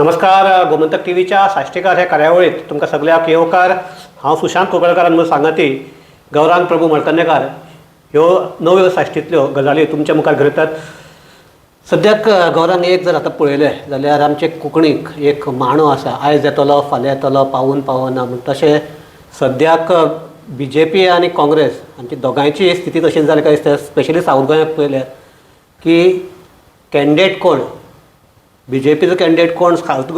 नमस्कार. गोमंतक टी व्हीच्या साश्टीकार ह्या कार्यावळीत तुमकां सगळ्याक येवकार. हांव सुशांत कोगळकार आनी म्हजो सांगाती गौरांग प्रभू मळकर्णेकार ह्यो नव्यो साश्टींतल्यो गजाली तुमच्या मुखार घडयतात. सद्याक गौरांग, एक जर आतां पळयलें जाल्यार आमचे कोंकणीक एक मांडो आसा, आयज येतलो फाल्यां येतलो पावून पावना म्हूण. तशें सद्याक बीजेपी आनी काँग्रेस हांची दोगांयची स्थिती तशी जाली काय दिसता. स्पेशली सावथ गोंयाक पळयल्यार की कॅन्डिडेट कोण, बीजेपीचो कॅन्डिडेट कोण, सावथ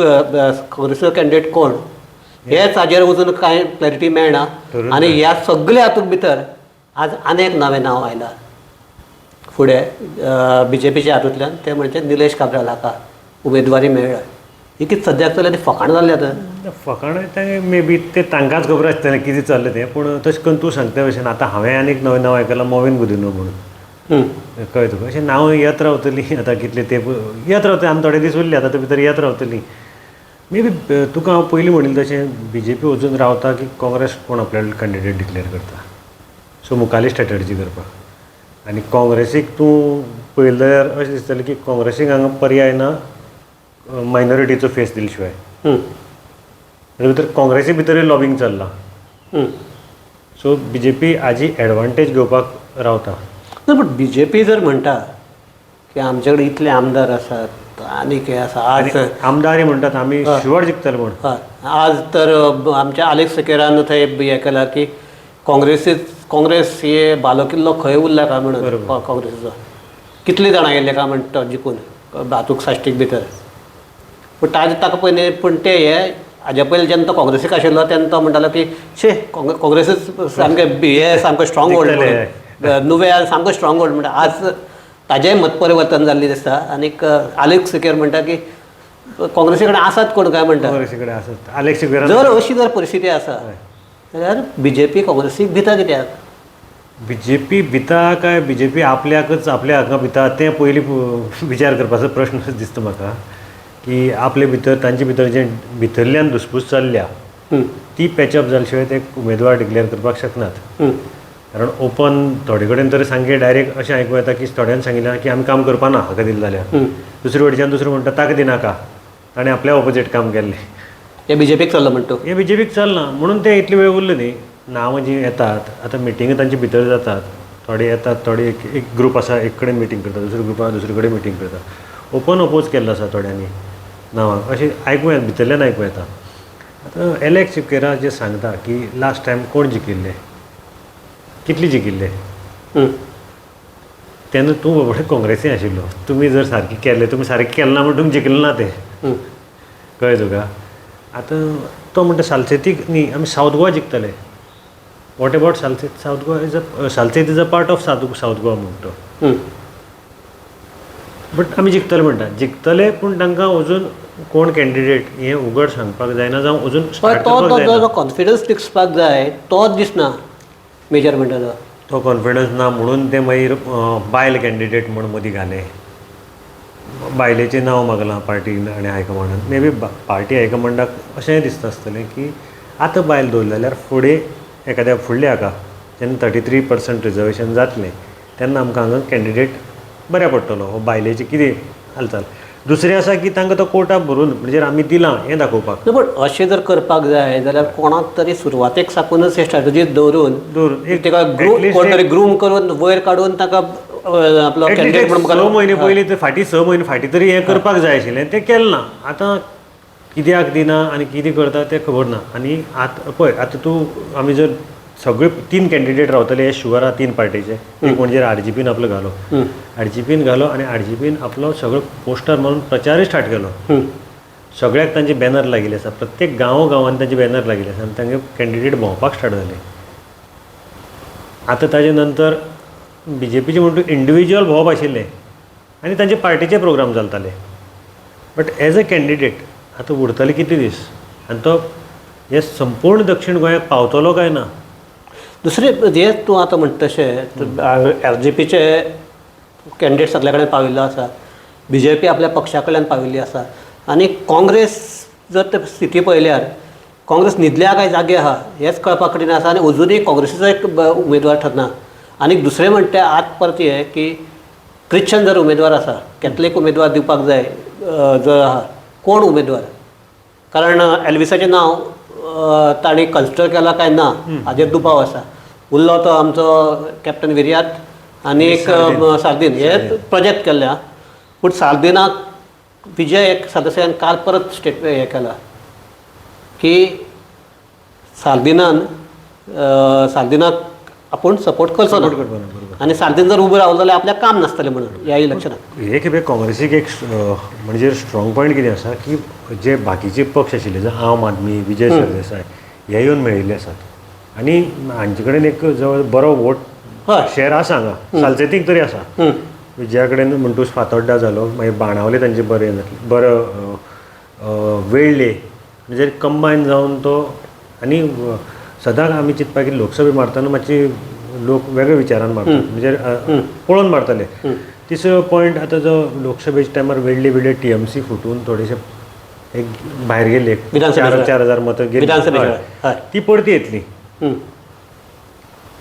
काँग्रेसीचो कॅन्डिडेट कोण, हेच हाजेर अजून कांय क्लॅरिटी मेळना. आनी ह्या सगल्या हातूंत भितर आज आनी एक नवें नांव आयलां फुडें बीजेपीच्या हातूंतल्यान, तें म्हणजे निलेश काब्राल हाका उमेदवारी मेळ्ळ्या. ही कितें सद्याक चल्ल्या ती फकाणां जाल्ली आतां. फकाणां तें मे बी तें तांकांच खबर आसतलें कितें चल्लें तें. पूण तशें करून तूं सांगता भशेन आतां हांवें आनी एक नवें नांव आयकलां, मोविन गुदिन्हो म्हणून. कळ्ळें तुका? अशें नांव येत रावतलीं. आतां कितले तेंप येत रावतलीं, आनी थोडे दीस उरले आतां ते भितर येत रावतलीं. मे बी तुका हांव पयलीं म्हणिल्लें तशें बीजेपी वचून रावता की काँग्रेस कोण आपल्याक कॅन्डिडेट डिक्लेर करता, सो मुखाल्ली स्ट्रेटर्जी करपाक. आनी काँग्रेसीक तूं पळयलें जाल्यार अशें दिसतलें की काँग्रेसीक हांगा पर्याय ना मायनॉरिटीचो फेस दिले शिवाय. ताजे भितर काँग्रेसी भितरूय लॉबींग चल्लां. सो बीजेपी हाजी एडवांटेज घेवपाक रावता. ना, पण बीजेपी जर म्हणटा की आमचे कडेन इतले आमदार आसात आनी हे आसा आज आमदारय म्हणटात आमी शुअर जिखतले म्हूण. हय, आज तर आमच्या आलेक्स सिकेरान थंय हें केलां की काँग्रेस हे बालोकिल्लो खंय उरला काय म्हणून, काँग्रेसीचो कितले जाणां गेल्ले काय म्हणटा जिखून हातूंत साश्टीक भितर. पूण ताजे ताका पयलीं पूण ते हे हाज्या पयलीं जेन्ना तो काँग्रेसीक आशिल्लो तेन्ना तो म्हणटालो की शे, काँग्रेसीच सामकें हे सामकें स्ट्रॉंग होल्ड, नुवें सामको स्ट्रॉंग होल्ड म्हणटा. आज ताजेंय मतपरिवर्तन जाल्लें दिसता. आनीक आलेक्स सिकेर म्हणटा की काँग्रेसी कडेन आसात कोण काय म्हणटा. काँग्रेसी कडेन आसात आलेक्स सिकेरान. जर अशी जर परिस्थिती आसा जाल्यार बीजेपी काँग्रेसीक भिता कित्याक? बीजेपी भिता काय बीजेपी आपल्याकच आपल्या हांगा भिता तें पयलीं विचार करपाचो प्रश्न दिसता म्हाका की आपले भितर तांचे भितर जें भितरल्यान धुसपूस चल्ल्या ती पॅचअप जाल्या शिवाय ते उमेदवार डिक्लेअर करपाक शकनात. कारण ओपन थोडे कडेन तर सामकें डायरेक्ट अशें आयकूं येता की थोड्यान सांगिल्लें की आमी काम करपा ना हाका दिलें जाल्यार. दुसरे वटेच्यान दुसरो म्हणटा ताका दिनाका, ताणें आपल्या ऑपोजीट काम केल्लें. हे बीजेपीक चल्लां म्हणटा. हें बीजेपीक चल्लां म्हणून ते इतले वेळ उरले न्ही. नांवां जीं येतात आतां मिटिंगां तांचे भितर जातात, थोडे येतात, थोडे एक एक ग्रूप आसा एक कडेन मिटींग करता, दुसरो ग्रुप आसा दुसरे कडेन मिटींग करता. ओपन ओपोज केल्लो आसा थोड्यांनी नांवांक, अशें आयकूं येता, भितरल्यान आयकूं येता. आतां एलेक्स सिकेरा जे सांगता की लास्ट टायम कोण जिखिल्ले, कितले जिखिल्ले, तेन्ना तूं बाबडे काँग्रेसी आशिल्लो. तुमी जर सारकें केल्लें, तुमी सारकें केलें ना म्हण तुमी जिखलें ना तें. कळ्ळें तुका? आतां तो म्हणटा सालसेतीक न्ही, आमी सावथ गोवा जिखतले. What about Salcete? South Goa is a Salcete is a part of South Goa म्हणटा तो. बट आमी जिखतले म्हणटा, जिखतले पूण तांकां अजून कोण कॅन्डिडेट हें उगड सांगपाक जायना जावं अजून स्टार्ट तो करपाक तो जायना. जो कॉन्फिडन्स दिसपाक जाय तोच दिसना मेजर म्हणटा तो. तो कॉन्फिडन्स ना म्हणून ते मागीर बायल कॅन्डिडेट म्हूण मदीं घाले, बायलेचें नांव मागलां पार्टीन आनी हायकमांडान. मे बी पार्टी हायकमांडाक अशेंय दिसता आसतलें की आतां बायल दवरली जाल्यार फुडें एखाद्या फुडल्या हाका जेन्ना 33% रिजर्वेशन जातलें तेन्ना आमकां हांगा कॅन्डिडेट बऱ्या पडटलो हो बायलेची कितें हालचाल. दुसरें आसा की तांकां तो कोटा भरून म्हणजे आमी दिलां हें दाखोवपाक. ना, पण अशें जर करपाक जाय जाल्यार कोणाक तरी सुरवातेक साकूनच हे स्ट्रॅटजी दवरून दवरून एक ताका at least कोण तरी ग्रूम करून वयर काडून ताका आपलो कॅन्डिडेट म्हणून 6 म्हयने पयलीं ते फाटीं 6 म्हयने फाटीं तरी हें करपाक जाय आशिल्लें, तें केलें ना. आतां कित्याक दिना आनी कितें करता तें खबर ना. आनी आतां पळय, आतां तूं आमी जर सगळे 3 कॅन्डिडेट रावतले हे शुअर आहा 3 पार्टीचे. एक म्हणजे आरजीपीन आपलो घालो, आरजीपीन घालो आनी आरजीपीन आपलो सगळो पोस्टर मारून प्रचारय स्टार्ट केलो. सगळ्याक तांचे बॅनर लागिल्ले आसा, प्रत्येक गांव गांवांनी तांचे बॅनर लागिल्ले आसा आनी तांचे कॅन्डिडेट भोंवपाक स्टार्ट जाले. आतां ताजे नंतर बीजेपीचे म्हणटा इंडिविज्युअल भोंवप आशिल्लें आनी तांचे पार्टीचे प्रोग्राम चलताले, बट एज अ कॅन्डिडेट आतां उरतले कितले दीस आनी तो हे संपूर्ण दक्षिण गोंयाक पावतलो काय ना. दुसरें हें तूं आतां म्हणटा तशें आरजीपीचे कॅन्डिडेट सगल्या कडेन पाविल्लो आसा, बीजेपी आपल्या पक्षा कडल्यान पाविल्ली आसा आनी काँग्रेस जर ते स्थिती पळयल्यार काँग्रेस न्हिदल्या काय जागे आहा हेंच कळपाक कठीण आसा आनी अजुनूय काँग्रेसीचो एक उमेदवार ठरना. आनी दुसरें म्हणटा आत परत हें की क्रिश्चन जर उमेदवार आसा, कॅथलीक उमेदवार दिवपाक जाय जर आहा कोण उमेदवार कारण एल्विसाचें नांव तांणी कन्सिडर केलां काय ना हाजेर दुबाव आसा. उरलो तो आमचो कॅप्टन विर्यात आनी एक सार्दीन, हे प्रोजेक्ट केल्ले आहा. पूण सार्दिनाक विजय एक सदस्यान काल परत स्टेटमेंट हें केलां की सार्दिनान सार्दिनाक आपूण सपोर्ट करचो ना आनी सार्दीन जर उबो रावलो जाल्यार आपल्याक काम नासतलें म्हणून ह्या इलेक्शनाक. हे खेपे काँग्रेसीक एक म्हणजे स्ट्रॉंग पॉयंट कितें आसा की जे बाकीचे पक्ष आशिल्ले, जर आम आदमी, विजय सरदेसाय हे येवन मेळिल्ले आसात आनी हांचे कडेन एक जवळ बरो वोट शेर आसा हांगा, सालसेतीक तरी आसा. विजया कडेन म्हणटूच फातोड्डा जालो, मागीर बाणावले तांचे बरें जातलें, बरो वेळ्ळे म्हणजे कंबायन जावन तो. आनी सदांच आमी चिंतपा की लोकसभे मारतना मातशी लोक वेगळे विचारान मारतात, म्हणजे पळोवन मारतले. तिसरो पॉयंट, आतां जो लोकसभेच्या टायमार वेडले वेडले टीएमसी फुटून थोडेशे एक भायर गेले, 4,000 मतां गेली, ती परती येतली,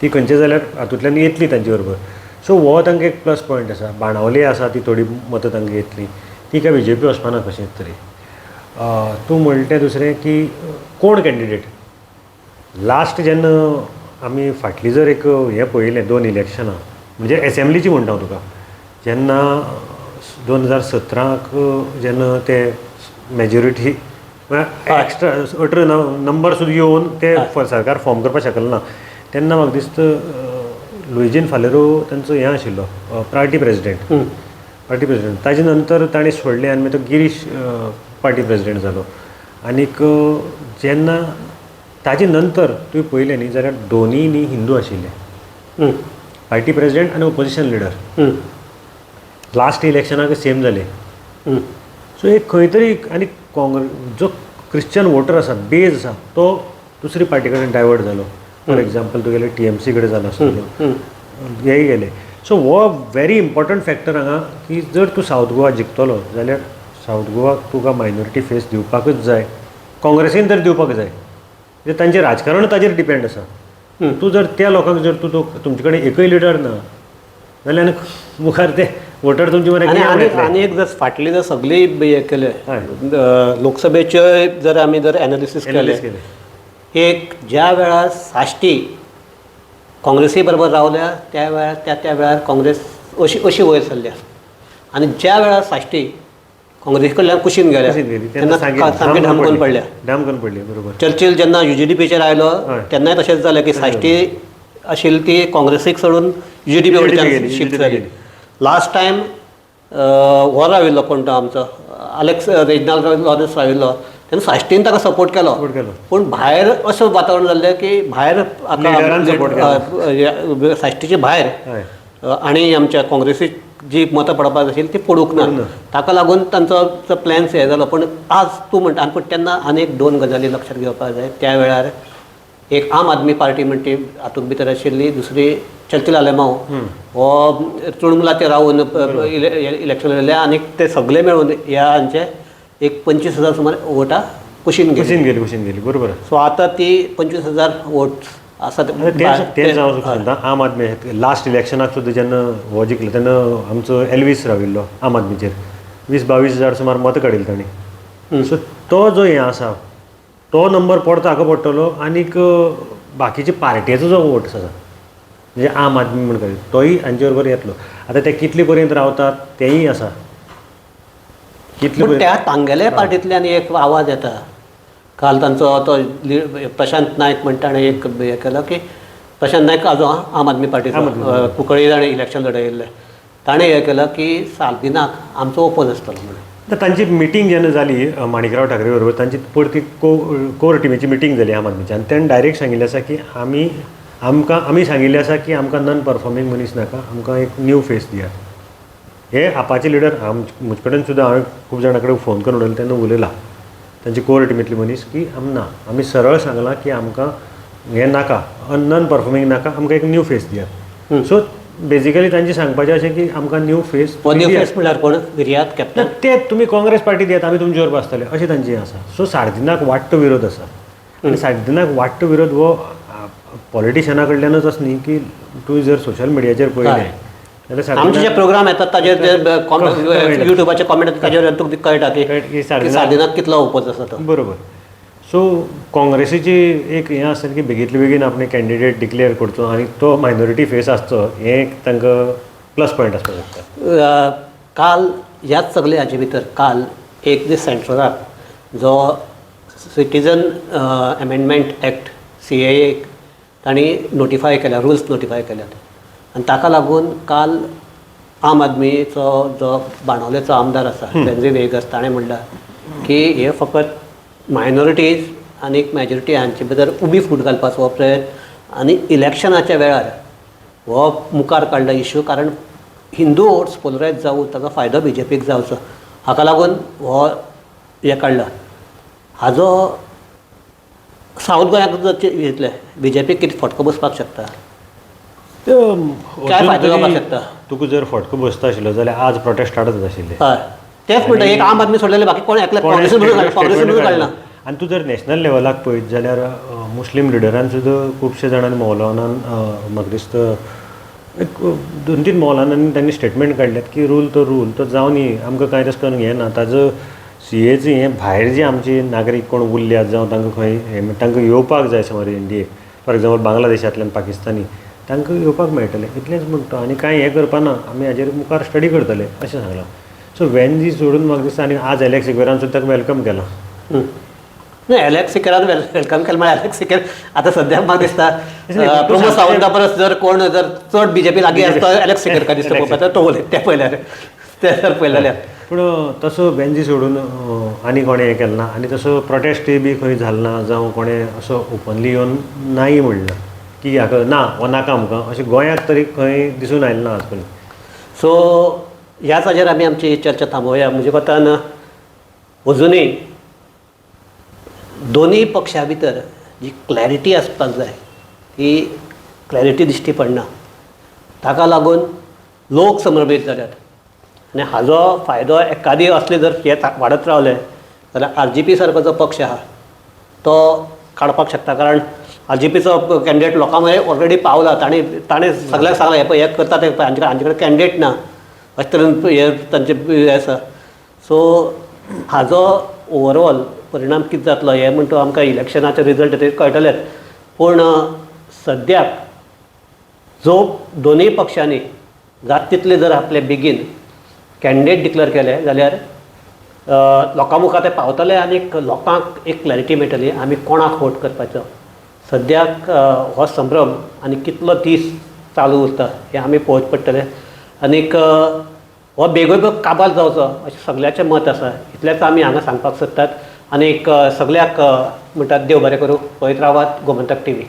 ती खंयचे जाल्यार हातूंतल्यान येतली तांचे बरोबर. सो हो तांकां एक प्लस पॉयंट आसा. बाणावली आसा ती थोडी मतां तांकां येतली, ती काय बीजेपी वचपाना कशेंच तरी. तूं म्हणटा तें दुसरें की कोण कॅन्डिडेट लास्ट जेन्ना आमी फाटली जर एक हें पळयलें 2 इलेक्शनां, म्हणजे एसेंब्लीची म्हणटा हांव तुका, जेन्ना 2017 जेन्ना ते मेजॉरिटी एक्स्ट्रा 18 नंबर सुद्दां येवन ते सरकार फॉर्म करपाक शकलें ना, तेन्ना म्हाका दिसता लुइझीन फालेरो तांचो हें आशिल्लो पार्टी प्रेजिडेंट, पार्टी प्रेजिडेंट. ताजे नंतर ताणें सोडलें आनी मागीर तो गिरीश पार्टी प्रेजिडेंट जालो. आनीक जेन्ना ताजे नंतर तुवें पळयलें न्ही जाल्यार दोनूय न्ही हिंदू आशिल्ले, पार्टी प्रेजिडेंट आनी ओपोजिशन लिडर. लास्ट इलेक्शनाक सेम जाले. सो एक खंय तरी आनी काँग्रेस जो क्रिश्चन वोटर आसा, बेज आसा, तो दुसरी पार्टी कडेन डायवर्ट जालो. फॉर एग्जाम्पल तुगेले टीएमसी कडेन जालो आसतलो, हेय गेले. सो हो व्हेरी इम्पॉर्टंट फॅक्टर हांगा की जर तूं सावथ गोवा जिखतलो जाल्यार सावथ गोवाक तुका मायनॉरिटी फेस दिवपाकूच जाय, काँग्रेसीन तर दिवपाक जाय. म्हणजे तांचें राजकारण ताजेर डिपेंड आसा. तूं जर त्या लोकांक जर तूं तुमचे कडेन एकय लिडर ना जाल्यार आनी मुखार ते वोटर तुमचे मरे. आनी एक जर फाटली जर सगळी हें केलें लोकसभेचे जर आमी जर एनालिसीस केलें, एक ज्या वेळार साश्टी काँग्रेसी बरोबर रावल्या त्या वेळार त्या त्या वेळार काँग्रेस अशी अशी वयर सरल्या आनी ज्या वेळार साश्टी काँग्रेसी कडल्यान कुशीन गेल्या तेन्ना सामकी धामकून पडल्या, धामकून पडली. बरोबर. चर्चील जेन्ना UGDPचेर आयलो तेन्नाय तशेंच जालें की साश्टी आशिल्ली ती काँग्रेसीक सोडून UGDP वयल्यान शिफ्ट जाली. लास्ट टायम हो राविल्लो कोण तो आमचो आलेक्स रेजिनाल्ड लॉरेन्स राविल्लो तेन्ना साश्टीन ताका सपोर्ट केलो, पूण भायर अशें वातावरण जाल्लें की भायर साश्टीचे भायर आनी आमच्या काँग्रेसीक जी मतां पडपाक आशिल्ली ती पडूंक ना, ताका लागून तांचो प्लॅन्स हें जालो. पूण आज तूं म्हणटा, पूण तेन्ना आनी एक 2 गजाली लक्षांत घेवपाक जाय. त्या वेळार एक आम आदमी पार्टी म्हणटी हातूंत भितर आशिल्ली, दुसरी चर्चील आलेमांव हो तृणमुलाचेर रावन इलेक्शन लढले आनी ते सगळे मेळून ह्या हांचे एक 25,000 सुमार वोटां कुशीन गेली, कुशीन गेली. बरोबर. सो आतां ती 25,000 वोट आसा. तेंच हांव सांगता, आम आदमी लास्ट इलेक्शनाक सुद्दां जेन्ना हो जिखलो तेन्ना आमचो एल्वीस राविल्लो आम आदमीचेर 20-22,000 सुमार मतां काडिल्ली तांणी. सो तो जो हें आसा तो नंबर पडतो हाका पडटलो. आनीक बाकीचे पार्टेचो जो वोट आसा म्हणजे आम आदमी म्हण तोय हांचे बरोबर येतलो. आतां ते कितले पर्यंत रावतात तेंय आसा. कितले त्या तांगेल्या पार्टींतल्यान एक आवाज येता. काल तांचो तो प्रशांत नायक म्हणटा ताणें एक हें केलो की प्रशांत नायक आजो आम आदमी पार्टीचो कुंकळ्ळी ताणें इलेक्शन लढयिल्लें, ताणें हें केलं की साल्दिनाक आमचो ओपोज आसतलो म्हणून. तांची मिटींग जेन्ना जाली माणिकराव ठाकरे बरोबर, तांची परती कोर टिमीची मिटींग जाली आम आदमीची आनी ताणें डायरेक्ट सांगिल्लें आसा की आमी सांगिल्लें आसा की आमकां नॉन परफॉर्मींग मनीस नाका, आमकां एक न्यू फेस दियात. हे आपाचे लिडर म्हजे कडेन सुद्दां हांवें खूब जाणां कडेन फोन करून उलयलें तेन्ना उलयलां तांची कोर टिमींतली मनीस की आम ना, आमी सरळ सांगलां की आमकां हें नाका, नॉन परफॉर्मींग नाका, आमकां एक न्यू फेस दियात. सो बेजिकली तांचें सांगपाचें अशें की आमकां न्यू फेस, न्यू फेस म्हणल्यार कोण? विर्यात कॅप्टन. ते तुमी काँग्रेस पार्टी दियात, आमी तुमचे बरोबर आसतले अशें तांचें आसा. सो सार्दिनाक वाडटो विरोध आसा आनी सार्दिनाक वाडटो विरोध हो पॉलिटिशना कडल्यानूच आसा न्ही की तूं जर सोशल मिडियाचेर पळयलें जाल्यार आमचे जे प्रोग्राम येतात ताजेर कळटा. युट्यूबाचे कॉमेंट येतात ताजेर तुका कळटा की कळटा की की सार्दिनाक सार्दिनाक कितलो ओपोज आसा तो. बरोबर. सो काँग्रेसीची एक हें आसता की बेगींतले बेगीन आपणे कॅन्डिडेट डिक्लेअर करचो आनी तो मायनॉरिटी फेस आसचो, हें एक तांकां प्लस पॉयंट आसपाक शकता. काल ह्याच सगळे हाजे भितर काल एक दीस सेंट्रलाक जो सिटीजन अमेंडमेंट एक्ट CAA तांणी नोटिफाय केल्या, रुल्स नोटिफाय केल्यात आनी ताका लागून काल आम आदमीचो जो बाणावलेचो आमदार आसा वेन्झी व्हिएगस, ताणें म्हणलां की हे फकत मायनॉरिटीज आनी मॅजॉरिटी हांचे भितर उबी फूट घालपाचो हो प्रयत्न आनी इलेक्शनाच्या वेळार हो मुखार काडला इशू, कारण हिंदू वोट्स पोलरायज जावं, ताचो फायदो बीजेपीक जावचो, हाका लागून हो हें काडला. हाजो सावथ गोंयाक जर येतले बीजेपीक कितें फटको बसपाक शकता? काय फायदो जावपाक शकता? तुका जर फटको बसता आशिल्लो जाल्यार आज प्रोटेस्ट स्टार्ट जाता आशिल्ले. हय, तेच म्हणटा, एक आम आदमी सोडलेले बाकी कोण एकले काँग्रेसीन म्हणून काडना. आनी तूं जर नॅशनल लेवलाक पळयत जाल्यार मुस्लीम लिडरान सुद्दां खुबशे जाणांनी मौलानान, म्हाका दिसता एक 2-3 मौलानांनी तांणी स्टेटमेंट काडल्यात की रूल तो रूल तो जावनी, आमकां कांय तशें करून हें ना. ताजो सीएचो हें भायर जे आमचे नागरीक कोण उरल्यात जावं तांकां खंय हें तांकां येवपाक जाय समज इंडियेक, फॉर एग्जाम्पल बांगलादेशांतल्यान पाकिस्तानी, तांकां येवपाक मेळटलें इतलेंच म्हणटा आनी कांय हें करपा ना, आमी हाजेर मुखार स्टडी करतले अशें सांगलां. सो वेन्जी सोडून म्हाका दिसता आनी आज एलेक्स सिक्वेरान सुद्दां ताका welcome केलां. नाही, एलेक्स सिकेरान welcome केलें म्हळ्यार एलेक्स सिकेर आतां सद्याक म्हाका दिसता प्रमोद सावंता परस जर कोण जर चड बीजेपी लागीं आसता एलेक्स सिकेर का दिसता पळोवपाक, तो उलयता तें पळयल्यार, तें जर पळयलें जाल्यार. पूण तसो बेंजी सोडून आनी कोणें हें केलें ना आनी तसो प्रोटेस्टूय बी खंय जालो ना, जावं कोणें असो ओपनली येवन नाय म्हणलें की हाका ना हो नाका आमकां, अशें गोंयांत तरी खंय दिसून आयलें ना आज पर्यंत. सो ह्याच हाजेर आमी आमची चर्चा थांबोवया. म्हज्या कोतान अजुनूय दोनूय पक्षां भितर जी क्लॅरिटी आसपाक जाय ती क्लॅरिटी दिश्टी पडना, ताका लागून लोक संभ्रमीत जाल्यात आनी हाजो फायदो एकादी असले जर हे वाडत रावले जाल्यार RGP सारको जो पक्ष आहा तो काडपाक शकता, कारण RGPचो कॅन्डिडेट लोकां मदें ऑलरेडी पावला, ताणें सगळ्यांक सांगलां हें पळय हें करता ते पळय, हांचे कडेन कॅन्डिडेट ना अशें तरेन हें तांचें हें आसा. सो हाजो ओवरऑल परिणाम कितें जातलो हें म्हणटा आमकां इलेक्शनाचे रिजल्ट येतकीर कळटलेच, पूण सद्याक जो दोनूय पक्षांनी जात तितले जर आपले बेगीन कॅन्डिडेट डिक्लेअर केले जाल्यार लोकां मुखार ते पावतले आनी लोकांक एक क्लॅरिटी मेळटली आमी कोणाक वोट करपाचो. सद्याक हो संभ्रम आनी कितलो दीस चालू उरता हें आमी पळोवचें पडटलें आनीक हो बेगोबेग काबार जावचो अशें सगळ्याचें मत आसा, इतलेंच आमी हांगा सांगपाक सोदतात आनीक सगळ्याक म्हणटात देव बरें करूं. पळयत रावात गोमंतक टीव्ही.